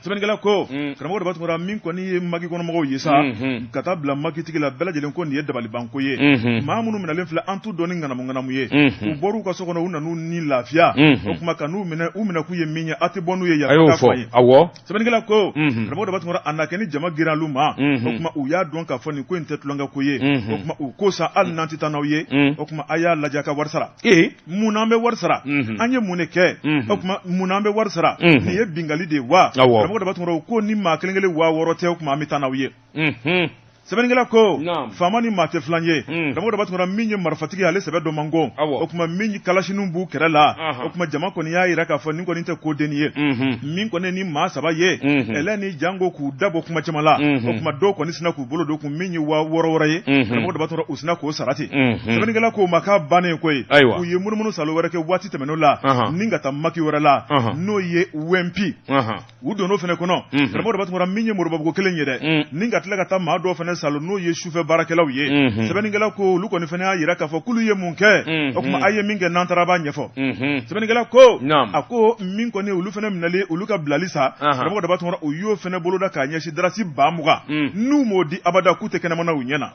S2: Sɛbɛnnikɛla ko, karamɔgɔ Daba Tunkara, min kɔni ye maki kɔnɔmɔgɔw ye sa, ka taa bila makitigi la, bɛɛ lajɛlen ko nin ye dabalibanko ye. Maa minnu minɛlen filɛ, an t'u dɔn ni ŋanamu ŋanamu ye. U bɔr'u ka so kɔnɔ, u nan'u ni lafiya. O tuma ka n'u minɛ, u minɛ k'u ye min ye, a tɛ bɔ n'u ye yan.
S1: A y'o fɔ, awɔ.
S2: Sɛbɛnnikɛla ko, karamɔgɔ Daba Tunkara, a na kɛ ni jama girinna ma, o tuma u y'a dɔn k'a fɔ nin ko in tɛ tulonkɛ ko ye. O tuma u ko sa, hali n'an tɛ taa n'aw ye, o tuma a y'a lajɛ a ka wari sara.
S1: Ee!
S2: Mun n'an bɛ wari sara? An ye mun de kɛ? O tuma mun n'an bɛ wari sara? Nin ye binkanni de ye wa? Karamɔgɔ Daba Tunkara, ko ni maa kelen kelen 6000 tɛ, o tuma an bɛ taa n'aw ye. Sɛbɛnnikɛla ko, faama ni maa tɛ filan ye. Karamɔgɔ Daba Tunkara, min ye marifatigi ye, ale sɛbɛ dɔ man go. O tuma min ye kalasiniw b'u kɛrɛ la, o tuma jama kɔni y'a jira k'a fɔ nin kɔni tɛ ko dennin ye. Min kɔni ni maa saba ye ɛlɛ ni jango k'u dabɔ kuma caman la, o tuma dɔw kɔni sina k'u bolo don kun, min ye 6000 ye, karamɔgɔ Daba Tunkara, u sina k'o sara ten. Sɛbɛnnikɛla ko ma k'a bannen ko ye, u ye munumunu salo wɛrɛ kɛ waati tɛmɛn'o la, ni ka taa maki wɛrɛ la, n'o ye wɛnpi. U donn'o fana kɔnɔ, karamɔgɔ Daba Tunkara, min ye Moribabugu kelen ye dɛ, ni ka tila ka taa maa dɔw fana salo, n'o ye sufɛ baarakɛlaw ye. Sɛbɛnnikɛla ko olu kɔni fana y'a jira k'a fɔ k'olu ye mun kɛ? O tuma a ye min kɛ, n'an taara a b'a ɲɛfɔ. Sɛbɛnnikɛla ko, a ko min kɔni olu fana minɛli, olu ka bilali sa, karamɔgɔ Daba Tunkara, u y'o fana boloda k'a ɲɛsin darasi 20,000, n'u m'o di abada, k'u tɛ kɛnɛmana u ɲɛ na.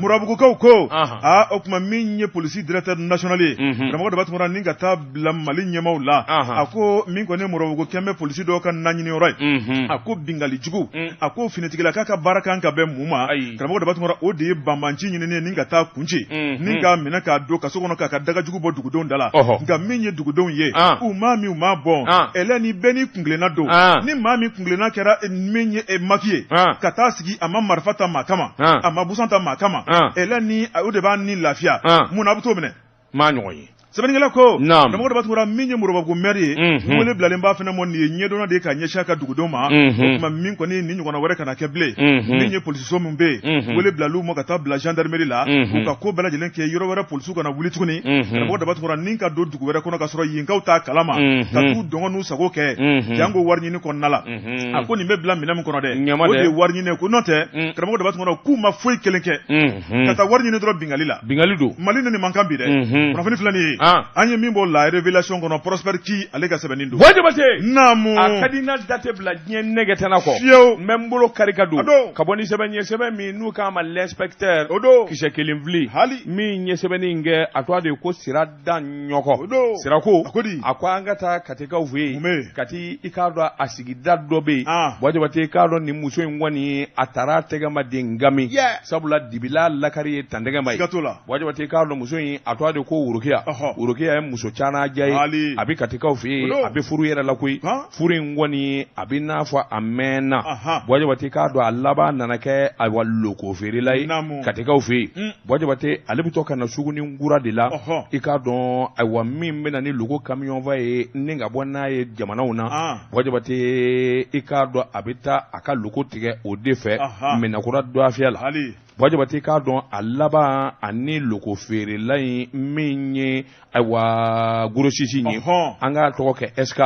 S2: Murabugukaw ko aa, o tuma min ye polisi directeur national ye, karamɔgɔ Daba Tunkara, ni ka taa bila Mali ɲɛmaaw la, a ko min kɔni Murabugu kɛn bɛ polisi dɔw ka naɲiniyɔrɔ ye, a ko binkanni jugu, a ko finitigila k'a ka baara kan ka bɛn mun ma, karamɔgɔ Daba Tunkara, o de ye banbanci ɲinini ye ni ka taa kunci, ni k'a minɛ k'a don kaso kɔnɔ, k'a ka daga jugu bɔ dugudenw da la. Nka min ye dugudenw ye, u maa min u maa bɔn ɛlɛ ni bɛɛ n'i kuntilenna don. Ni maa min kuntilenna kɛra min ye maki ye, ka taa sigi, a ma marifa ta maa kama, a ma busan ta maa kama, ɛlɛ ni o de b'a ni lafiya, mun na a bɛ t'o minɛ?
S1: Maa ɲɔgɔn ye.
S2: Sɛbɛnnikɛla ko, karamɔgɔ Daba Tunkara, min ye Moribabugu maire ye, wele bilalen b'a fana ma, nin ye ɲɛdɔnna de ye ka ɲɛsin a ka dugudenw ma. O tuma min kɔni nin ɲɔgɔnna wɛrɛ kana kɛ bilen. Min ye polisiso min bɛ yen, wele bilal'u ma ka taa bila gendarmerie la, u ka ko bɛɛ lajɛlen kɛ yɔrɔ wɛrɛ, polisiw kana wuli tuguni, karamɔgɔ Daba Tunkara, ni ka don dugu wɛrɛ kɔnɔ ka sɔrɔ yenkaw t'a kalama, ka t'u dɔngɔ n'u sago kɛ, jango wari ɲini kɔnɔna la. A ko nin bɛ bila minɛn min kɔnɔ dɛ, o de ye wari ɲini ko n'o tɛ, karamɔgɔ Daba Tunkara, k'u ma foyi kelen kɛ ka taa wari ɲini dɔrɔn binkanni la.
S1: Binkanni don.
S2: Mali ni nin man kan bi dɛ. Kunnafoni filɛ nin ye, an ye min bɔ La Révélation kɔnɔ, Prosper Ki ale ka sɛbɛnni don.
S1: Buwa Jabate.
S2: Naamu.
S1: A ka di n na, da tɛ bila diɲɛ nɛgɛ tɛna kɔ.
S2: Fiyewu.
S1: N bɛ n bolo kari ka don.
S2: A don.
S1: Ka bɔ ni sɛbɛn ye, sɛbɛn min n'u k'a ma L'Inspecteur.
S2: O don.
S1: Kisɛ kelen fili.
S2: Hali.
S1: Min ye sɛbɛnni in kɛ, a tɔgɔ de ye ko Sira Daɲɔgɔ.
S2: O don.
S1: Sira ko.
S2: A ko di?
S1: A ko an ka taa Katikaw fɛ yen.
S2: Mun bɛ yen?
S1: Kati, i k'a dɔn a sigida dɔ bɛ yen.
S2: Ah.
S1: Buwa Jabate, i k'a dɔn nin muso in kɔni, a taara a tɛgɛ ma den gami. Sabula dibila lakari ye tantɛgɛ ma ye.
S2: Siga t'o la.
S1: Buwa Jabate, i k'a dɔn muso in, a tɔgɔ de ko Worokiya. Worokiya ye muso canaja ye.
S2: Hali.
S1: A bɛ Katikaw fɛ yen.
S2: O don.
S1: A bɛ furu yɛrɛ la koyi.
S2: Han.
S1: Furu in kɔni, a bɛ n'a fɔ a mɛnna.
S2: Ahan.
S1: Buwa Jabate, i k'a dɔn a laban nana kɛ ayiwa loko feerela ye.
S2: Naamu.
S1: Katikaw fɛ yen. Buwa Jabate, ale bɛ to ka na sugunin kura de la. I k'a dɔn ayiwa min bɛ na ni loko kamiyɔnfa ye ni ka bɔ n'a ye jamanaw na. Buwa Jabate, i k'a dɔn a bɛ taa a ka loko tigɛ o de fɛ Minakura dɔgɔfiya la. Buwa Jabate, i k'a dɔn a laban ani loko feerela in min ye ayiwa grossiste ye, an k'a tɔgɔ kɛ SK.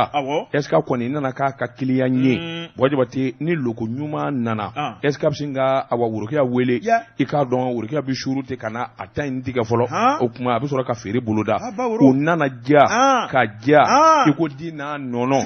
S1: SK kɔni nana k'a ka kiliyan ye. Buwa Jabate, ni loko ɲuman nana, SK bɛ sin ka awa Worokiya wele. I k'a dɔn Worokiya bɛ suuru ten ka na a ta in tigɛ fɔlɔ, o tuma a bɛ sɔrɔ ka feere boloda. U nana diya ka diya i ko di n'a nɔnɔ.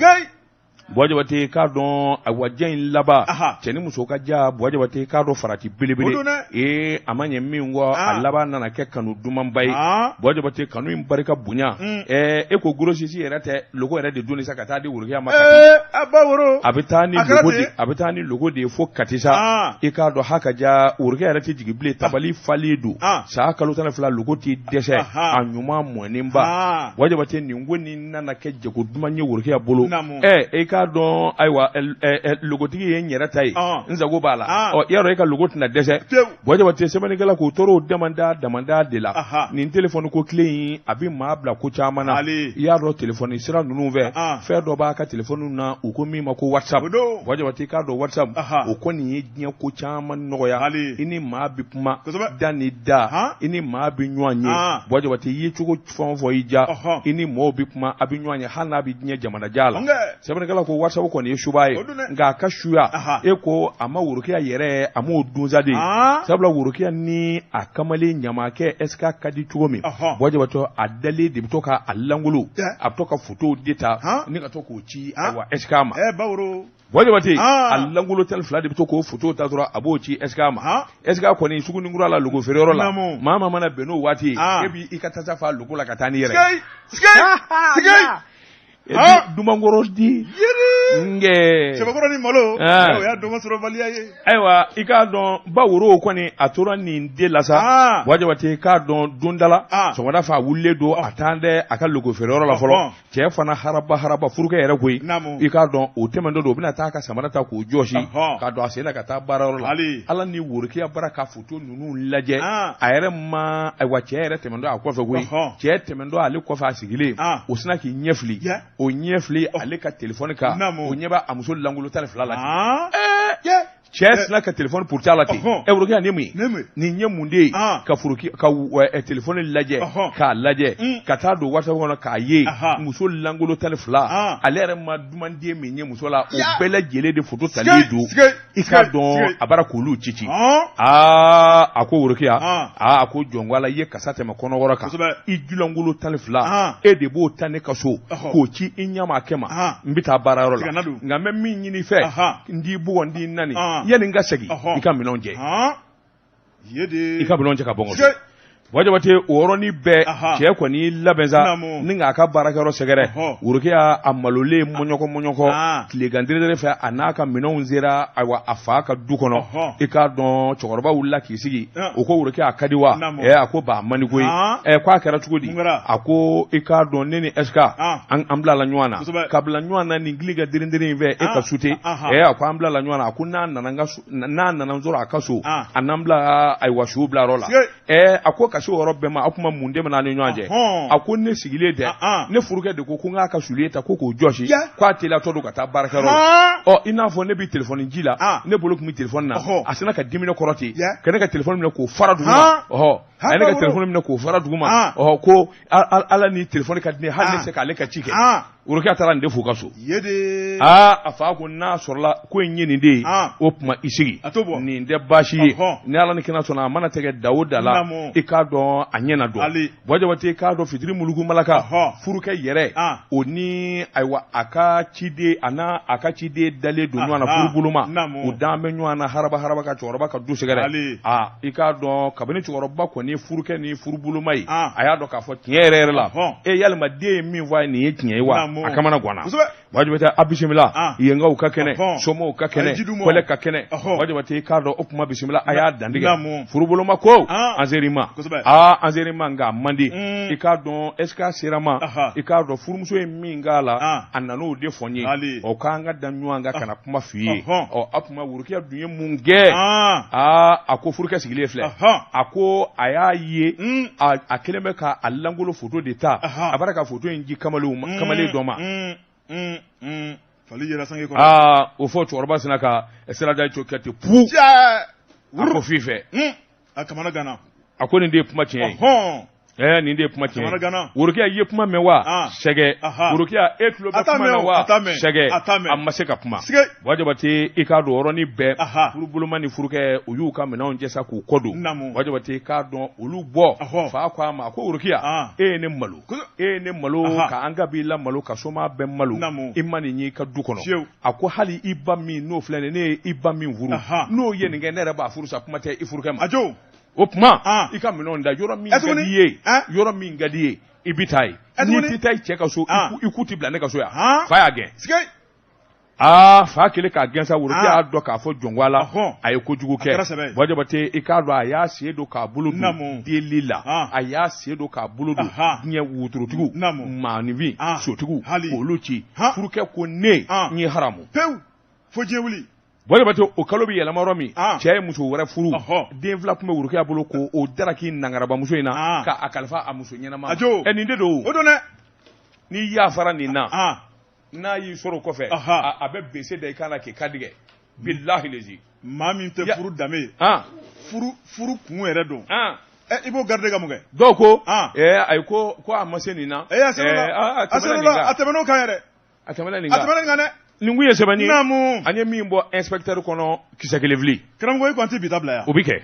S1: Buwa Jabate, k'a dɔn ayiwa diya in laban, cɛ ni muso ka diya, Buwa Jabate, k'a dɔn farati belebele ee, a ma ɲɛ min kɔ, a laban nana kɛ kanu dumanba ye. Buwa Jabate, kanu in barika bonya, e ko grossiste yɛrɛ tɛ loko yɛrɛ de doni sa ka taa di Worokiya ma. A bɛ taa ni loko de, a bɛ taa ni loko de ye fo Kati sa. I k'a dɔn ha ka ja, Worokiya yɛrɛ tɛ jigin bilen, tabali falen don. San kalo 12 loko tɛ dɛsɛ, a ɲuman mɔnenba. Buwa Jabate, nin ko nin nana kɛ jago duman ye Worokiya bolo. Ɛ, i k'a dɔn ayiwa logotigi ye n yɛrɛ ta ye, n sago b'a la. Ɔ, i y'a dɔn e ka logo tɛna dɛsɛ. Buwa Jabate, sɛbɛnnikɛla k'u tor'o damanda damanda de la. Nin telefɔni ko tile in, a bɛ maa bila ko caman na. I y'a dɔn telefɔni sira ninnu fɛ, fɛn dɔ b'a ka telefɔni na u U ko min ma ko WhatsApp. Buwa Jabate, i k'a dɔn WhatsApp o kɔni ye diɲɛ ko caman nɔgɔya. I ni maa bɛ kuma da ni da, i ni maa bɛ ɲɔgɔn ye. Buwa Jabate, i ye cogo fɛn o fɛn y'i diya, i ni mɔgɔw bɛ kuma, a bɛ ɲɔgɔn ye hali n'a bɛ diɲɛ jamanajan la. Sɛbɛnnikɛla ko WhatsApp kɔni ye suba ye, nka a ka suya e ko a ma Worokiya yɛrɛ, a m'o dunsa de, sabula Worokiya ni a kamalen ɲamakɛ SK ka di cogo min, Buwa Jabate, a dalen de bɛ to ka a langolo, a bɛ to ka fotow de ta ni ka to k'o ci ayiwa SK ma. Buwa Jabate, a langolo 12 de bɛ to k'o foto ta dɔrɔn, a b'o ci SK ma. SK kɔni Suguninkura la, logo feereyɔrɔ la, maa maa mana bɛn n'o waati ye, e b'i ka tasa fa logo la ka taa n'i yɛrɛ ye. Dumankɔrɔ di
S2: nkɛ cɛbakɔrɔ ni malo, o y'a dɔgɔsɔrɔbaliya ye.
S1: Ayiwa, i k'a dɔn ba woro kɔni a tora nin de la sa. Buwa Jabate, i k'a dɔn don da la, sɔgɔmada fɛ a wulilen don, a taa dɛ a ka logo feereyɔrɔ la fɔlɔ. Cɛ fana haraba haraba, furukɛ yɛrɛ koyi, i k'a dɔn o tɛmɛntɔ don, o bɛna taa ka samara ta k'o jɔsi ka don a sen na ka taa baarayɔrɔ la. Ala ni Worokiya bara ka foto ninnu lajɛ, a yɛrɛ ma, ayiwa, cɛ yɛrɛ tɛmɛntɔ a kɔfɛ koyi, cɛ tɛmɛntɔ ale kɔfɛ a sigilen, o sinna k'i ɲɛ fili, o ɲɛ fili ale ka telefɔni kan, o ɲɛ b'a muso langolo 12 la. Cɛ sinna ka telefɔni puruti a la ten. Ɛ Worokiya, nin ye mun ye? Nin ye mun de ye? Ka ka telefɔni lajɛ, k'a lajɛ ka taa don WhatsApp kɔnɔ k'a ye muso langolo 12, ale yɛrɛ ma dumanden min ye muso la, o bɛɛ lajɛlen de foto talen don. I k'a dɔn a bara k'olu ci ci. Aa, a ko Worokiya, aa, a ko jɔn ko Ala, i ye kasa tɛmɛ kɔnɔkɔrɔ kan, i julangolo 12, e de b'o ta ne ka so k'o ci i ɲamakɛ ma. N bɛ taa baarayɔrɔ la, nka n bɛ min ɲini i fɛ, n t'i bugɔ, n t'i nani, yanni n ka segin, i ka minɛnw cɛ, i ka minɛnw cɛ ka bɔ n ka so. Buwa Jabate, o yɔrɔnin bɛɛ cɛ kɔni y'i labɛn sa ni k'a ka baarakɛyɔrɔ sɛgɛrɛ. Worokiya a malolen mɔɲɔkɔ mɔɲɔkɔ, tilegan deredere fɛ, a n'a ka minɛnw sera ayiwa a fa ka du kɔnɔ. I k'a dɔn cɛkɔrɔba wulila k'i sigi, o ko Worokiya, a ka di wa? Ɛ, a ko ba, a man di koyi. Ɛ, k'a kɛra cogo di? A ko i k'a dɔn ne ni SK an bilala ɲɔgɔn na, ka bila ɲɔgɔn na nin tile ka derenderen in fɛ e ka su tɛ. Ɛ, a ko an bilala ɲɔgɔn na, a ko n'a nana n ka n'a nana n sɔrɔ a ka so, a n'an bila ayiwa su bilayɔrɔ la. Ɛ, a ko ka se o yɔrɔ bɛɛ ma, a kuma mun de bɛ n'an ni ɲɔgɔn cɛ? A ko ne sigilen tɛ, ne furukɛ de ko ko n k'a ka soulier ta ko k'o jɔsi, k'a teliyatɔ don ka taa baarakɛyɔrɔ la. Ɔ, i n'a fɔ ne bɛ telefɔni ji la, ne bolo tun bɛ telefɔni na, a sinna ka dimi ne kɔrɔ ten ka ne ka telefɔni minɛ k'o fara duguma. Ɔhɔ, a ye ne ka telefɔni minɛ k'o fara duguma. Ɔhɔ, ko Ala ni telefɔni ka di ne ye, hali ne se k'ale ka ci kɛ. Worokiya taara nin de f'u ka so. Aa, a fa ko n'a sɔrɔla ko in ye nin de ye, o tuma i sigi, nin tɛ baasi ye. Ni Ala ni kira sɔnna, a mana tɛgɛ da o da la, i k'a dɔn a ɲɛ na dɔn. Buwa Jabate, i k'a dɔn fitiri muluku malaka, furukɛ yɛrɛ o ni ayiwa a ka ciden, a n'a a ka ciden dalen don ɲɔgɔn na, furuboloma u dan bɛ ɲɔgɔn na haraba haraba ka cɛkɔrɔba ka du sɛgɛrɛ. Aa, i k'a dɔn kabini cɛkɔrɔba kɔni ye furukɛ ni furuboloma ye, a y'a dɔn k'a fɔ tiɲɛ yɛrɛ yɛrɛ la, e yalima den ye min fɔ a ye, nin ye tiɲɛ ye wa? A kamana ganna. Buwa Jabate, a bisimila, yenkaw ka kɛnɛ, somɔgɔw ka kɛnɛ, kɔlɛ ka kɛnɛ. Buwa Jabate, i k'a dɔn o tuma bisimila, a y'a dantigɛ. Furuboloma ko an ser'i ma, aa, an ser'i ma, nka a man di. I k'a dɔn SK sera ma, i k'a dɔn furumuso ye min k'a la, a nan'o de fɔ n ye, ɔ, k'an ka da ɲɔgɔn kan ka na kuma f'i ye. Ɔ, a tuma Worokiya dun ye mun kɛ? Aa, a ko furukɛ sigilen filɛ, a ko a y'a ye a kelen bɛ ka a langolo foto de ta, a b'a ka foto in di kamalen kamalen dɔ ma.
S2: Fali yɛrɛ sange kɔrɔ. Aa,
S1: o fɔ cɛkɔrɔba sinna ka sirada co kɛ ten pu, a ko fi fɛ.
S2: A kamana ganna.
S1: A ko nin de ye kuma tiɲɛ ye. Ɛɛ, nin de ye kuma tiɲɛ ye. Worokiya, i ye kuma mɛn wa? Sɛgɛ. Worokiya, e tulo bɛ kuma na wa? Sɛgɛ. A ma se ka kuma. Buwa Jabate, i k'a dɔn yɔrɔnin bɛɛ, furuboloma ni furukɛ, u y'u ka minɛnw cɛ sa k'u kɔ don. Buwa Jabate, i k'a dɔn olu bɔ, fa ko a ma, a ko Worokiya, e ye ne malo, e ye ne malo ka an kabila malo, ka soma bɛɛ malo, i ma nin y'i ka du kɔnɔ. A ko hali i ba min n'o filɛ nin ye, ne ye i ba min furu, n'o ye nin kɛ, ne yɛrɛ b'a furu sa, kuma tɛ i furukɛ ma. O tuma i ka minɛnw da yɔrɔ min ka di i ye, yɔrɔ min ka di i ye, i bɛ taa yen. N'i tɛ taa i cɛ ka so, i ku tɛ bila ne ka so yan. Fa y'a gɛn. Aa, fa kɛlen k'a gɛn sa, Worokiya y'a dɔn k'a fɔ jɔn ko Ala, a ye kojugu kɛ. Buwa Jabate, i k'a dɔn a y'a sen don k'a bolo don deli la, a y'a sen don k'a bolo don diɲɛ wotorotigi, maaninfin, sotigiw, k'olu ci. Furukɛ ko ne n ye haramu
S2: pewu fo diɲɛ wuli.
S1: Buwa Jabate, o kalo bɛ yɛlɛma yɔrɔ min, cɛ ye muso wɛrɛ furu. Den 2 tun bɛ Worokiya bolo k'o daraki nangarabamuso in na, k'a kalifa a muso ɲɛnama ma. Ɛ, nin de don.
S2: O don dɛ.
S1: N'i yafara nin na. N'a y'i sɔrɔ o kɔfɛ, a bɛ bese da i kan na k'i kantigɛ, bilahi lezi.
S2: Maa min tɛ furu danbe ye, furu furu kun yɛrɛ dɔn, i b'o garder ka mun kɛ?
S1: Dɔw ko ayi, ko a ma se nin na.
S2: A tɛmɛn'o kan yɛrɛ.
S1: A tɛmɛna nin kan.
S2: A tɛmɛna nin kan dɛ.
S1: Nin kun ye sɛbɛnni ye.
S2: Naamu.
S1: An ye min bɔ inspecteur kɔnɔ, kisɛ kelen fili.
S2: Karamɔgɔ, e ko an tɛ bi ta bila yan.
S1: O bɛ kɛ.